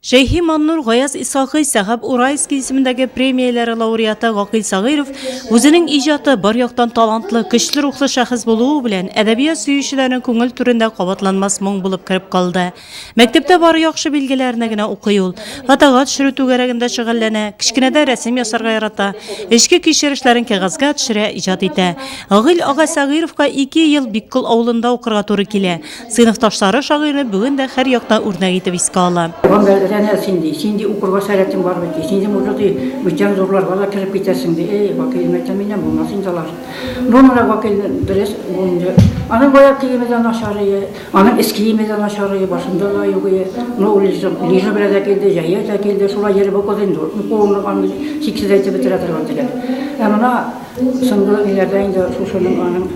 Шәйхи Маннур, Гаяз Исхакый, Сәхаб Уральский исемендәге премияләре лауреаты Гакыйль Сәгыйров үзенең иҗаты, бар яктан талантлы, көчле рухлы шәхес булуы белән әдәбият сөючеләрнең күңел түрендә кабатланмас моң булып кереп калды. Мәктәптә бары яхшы билгеләрне генә укый ул. Фотога төшерү түгәрәгендә шөгыльләнә, кечкенәдән рәсем ясарга ярата, эчке кичерешләрен кәгазьгә төшерә, иҗат итә. Гакыйль ага Сәгыйровка ике ел Биккол авылында укырга туры килә. Сыйныфташлары шагыйрьне бүген дә һәр яктан үрнәк итеп искә ала. Гомер Рәнә, син, ди, син, ди, укырга сәләтең бар бит, ди, син, ди, может, ди, бүтән зурларга да кереп китәрсең, ди. Эй, Вакил, мәйтәм, миннән булмас инде алар. Ну, менә Вакил дөрес, ул инде. Аның аяк киеме дә начар ие, аның эс киеме дә начар ие, башында да юк ие. Ну, ул лижа, лижа белән дә килде, җәя дә килде, шулай йөреп укыды инде ул. Укуын аны чиксез әйтеп бетерә торган түгел. Ә менә Соңгы елларда инде шушының аның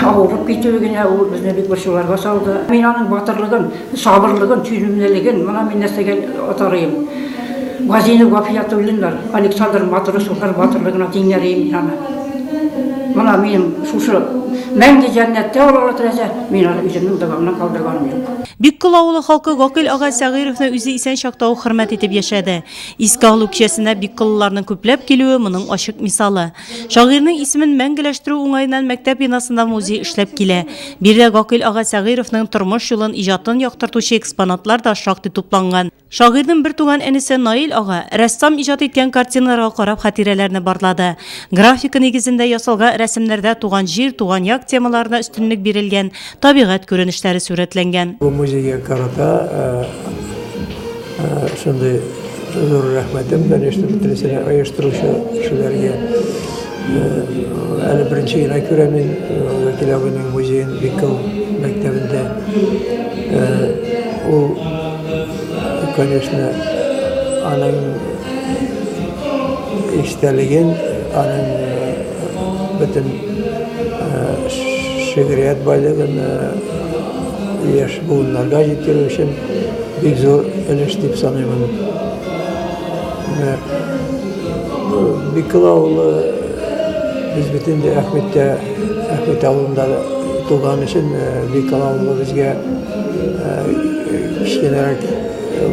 авырып китүе генә ул безне бик борчуларга салды. Мин аның батырлыгын, сабырлыгын, түземлелеген, моны мин нәрсәгә атарыем? Газины Гафиятуллиннар, Александр Матросовлар батырлыгына тиңнәрием мин аны. Мона минем шушы мәңге җәннәттә ул Алла теләсә, мин аны үземнең догамнан калдырганым юк. Биккол авылы халкы Гакыйль ага Сәгыйровны үзе исән чакта ук хөрмәт итеп яшәде. Искә алу кичәсенә бикколлыларның күпләп килүе моның ачык мисалы. Шагыйрьнең исемен мәңгеләштерү уңаеннан мәктәп бинасында музей эшләп килә. Биредә Гакыйль ага Сәгыйровның тормыш юлын, иҗатын яктыртучы экспонатлар да шактый тупланган. Шагыйрьнең бертуган энесе Наил ага рәссам иҗат иткән картиналарга карап хатирәләрне барлады. Графика нигезендә ясалган рәсемнәрдә туган җир, туган як темаларына өстенлек бирелгән, табигать күренешләре сурәтләнгән. Бу музейга карата Шундый зур рәхмәтем, конечно, бөтенесенә оештыручы кешеләргә. Әле беренче генә күрәм мин Вәкил абыйның музеен Биккол мәктәбендә. Ул, конечно, аның истәлеген, аның бөтен шигърият байлыгын яшь буыннарга җиткерү өчен бик зур өлеш дип саныймын. Менә Биккол авылы без бит инде Әхмәттә, Әхмәт авылында туган өчен Биккол авылы безгә кечкенәрәк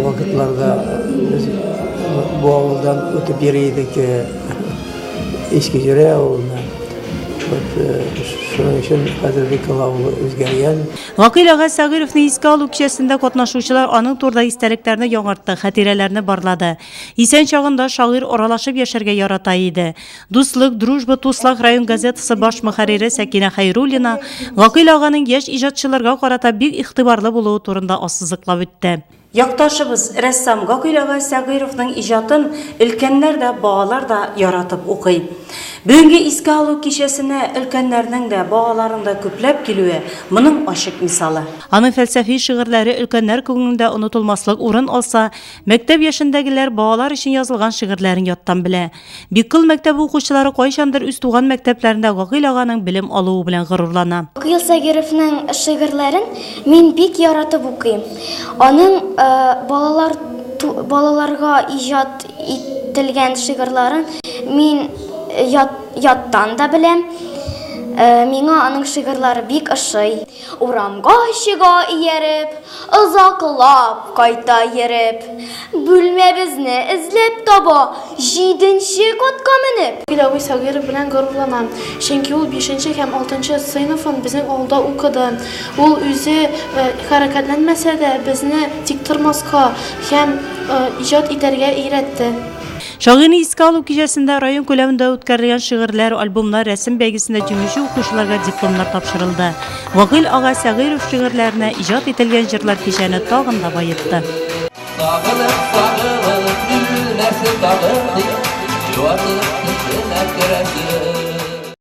вакытларда без бу авылдан үтеп йөри идек Иске Җөрә авылына. Вот шуның өчен хәзер Биккол авылы үзгәргән. Гакыйль ага Сәгыйровны искә алу кичәсендә катнашучылар аның турында истәлекләрне яңартты, хатирәләрне барлады. Исән чагында шагыйрь аралашып яшәргә ярата иде. Дуслык, Дружба, Туслах район газетасы баш мөхәррире Сәкинә Хәйруллина Гакыйль аганың яшь иҗатчыларга карата бик игътибарлы булуы турында ассызыклап үтте. Якташыбыз, рәссам Гакыйль ага Сәгыйровның иҗатын өлкәннәр дә, балалар да яратып укый. Бүгенге искә алу кичәсенә өлкәннәрнең дә, балаларның да күпләп килүе, моның ачык мисалы. Аның фәлсәфи шигырьләре өлкәннәр күңелендә онытылмаслык урын алса, мәктәп яшендәгеләр балалар өчен язылган шигырьләрен яттан белә. Биккол мәктәбе укучылары кайчандыр үз туган мәктәпләрендә Гакыйль аганың белем алуы белән горурлана. Гакыйль Сагировның шигырьләрен мин бик яратып укыйм. Аның балалар балаларга иҗат ителгән шигырьләрен мин яттан да беләм. Миңа аның шигырьләре бик ошый. Урамга чыга ияреп, Озаклап кайта йөреп. Бүлмәбезне эзләп таба, Җиденче катка менеп. Гөл абый Сагиров белән горурланам, чөнки ул бишенче һәм алтынчы сыйныфын безнең авылда укыды. Ул үзе хәрәкәтләнмәсә дә, безне тиктормаска һәм иҗат итәргә өйрәтте. Шагыйрьне искә алу кичәсендә район күләмендә үткәрелгән шигырьләр, альбомнар, рәсем бәйгесендә җиңүче укучыларга дипломнар тапшырылды. Вагыйль ага Сәгыйров шигырьләренә иҗат ителгән җырлар кичәне тагын да баетты. Сагынып, сагынып.